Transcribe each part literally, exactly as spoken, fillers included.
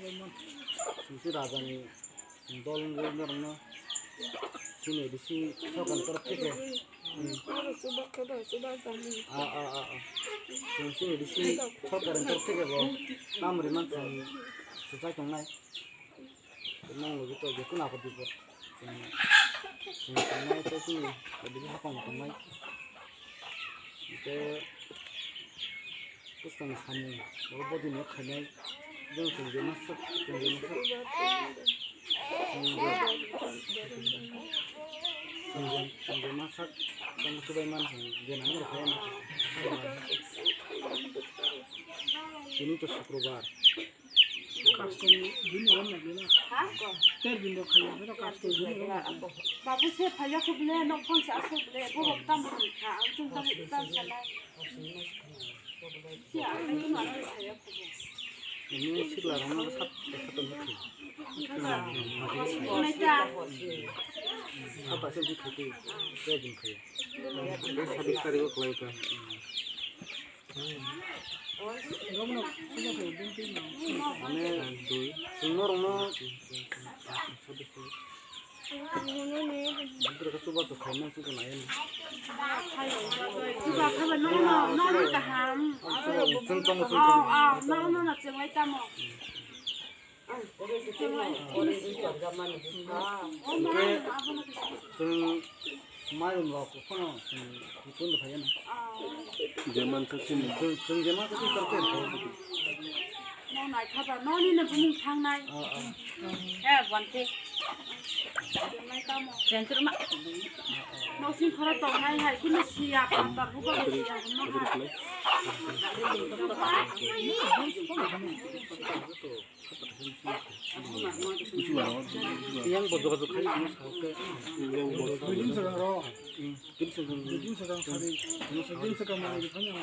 Chwng se rajani dol wngwi norokno chini A D C sorkarni torof theke. Hmm. Oro chuba khe bai chuba jani. Ah, ah, ah, ah. Chwng chini A D C sorkarni torof theke bo tam rwmani chwng swchai tongnai. Nang logi to je kuna ko dibo. Chwng, chwng tongnai to chini A D C hapang tongnai. Tei bwskang samung oro body no khainai, jeng chwng je masak, chwng je masak. Chwng je, chwng je, chwng je masak, chwng subai man chwng je nang rw khaina. Tini to Sukrobar. Custom din rom na gina. Ter din do khayo, pero custom din rom na gina. Babu se phaya khuble, nok phang sa asuk ble, bo tam kha, ang chung tam tam sana. Si ang chung ma phaya khuble. Ini sikla rong sat sat mukhi. Ini ta. Apa sih mukhi? Saya mukhi. Sabis tarik ko kelai ta. Mane, chwng norokno bwrwkhe chubachu khaimani chwngkhe naiya. Chuba khaiba nono, nono kaham. Chwng tamo chwng tamo. Oh, oh, nono, nono chwng lai tamo. Hwnkhe chwng mayung rok phano chwng hukun rw phaiyano. Je manthok sini. Chwng, chwng je manthok sini torkhe rw phaiyano. No naikha ba, noni no bumung thangnai. Oh, oh. He, bante. Chenchurma. No sing khoro tongnai hai, kunu siya, papa, buba siya, no ha. Yang bo jogajog khai sini sa ke. Duidin saka ro. Duidin saka. Duidin saka sari. Duidin saka mari kanya.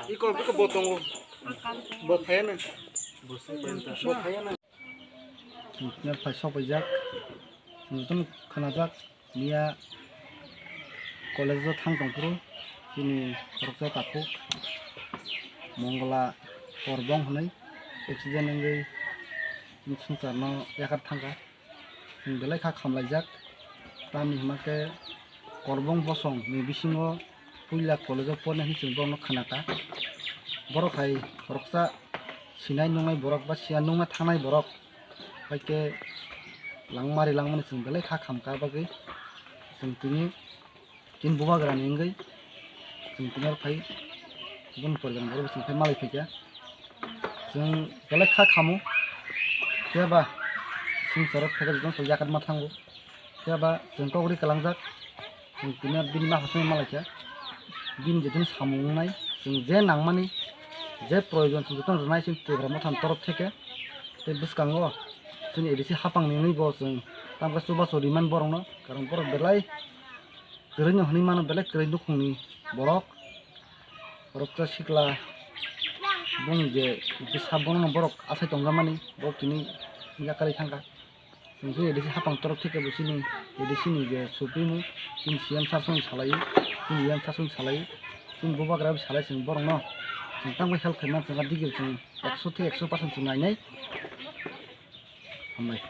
Iko, iko bo tongo. Bo phaya na. Bo phaya na. Phai sok paijak. Jotono khanajak. Miya college o thang tong phuru chini khoroksa takhuk Mongla Korbong hwnwi accident wngwi swngcharno yakar thangkha. Chwng belai kha khamlaijak. Tamni hwnba khe Korbong bosong ni bisingo puila college o pornai hwnwi chwng borokno khna kha. Borok hai khoroksa sinai nungnai borok ba siya nungna thangnai borok. Hai khe langmari langmani chwng belai kha khamkha bagwi chwng tini, tini bubagrani wngwi chwng tini oro phai bini poribar borok chwng phai malai phaikha. Chwng belai kha khamo, phiya ba swngcharo phaikha jotono yakar ma thango. Phiya ba chwng kok ri kwlangjak. Chwng tini bini ma hasing ma laikha. Bini je tini samung wngnai, chwng je nangmani, je proyojon chwng jotono rwnai chwng Tripura Mothani torof theke. Tei bwskango chwngni A D C hapangni wngwi bo chwng tamkhe chubachu rimani borokno, karon borok belai kwrwino hwnwi mano, belai kwrwi nukhungni borok. Borok tei sikla boni je bwsa bonono borok achai tongjakmani, borok tini yakarwi thangkha. Chwng khe A D C hapang torof theke bo chini A D C ni je supremo, chini C M sir song salai, chini E M sir song salai, chini bubagra bai salai chwng borokno chwng tamo help khaimani chwng dik chwng ekso theke ekso percent chwng nainai. Hambai.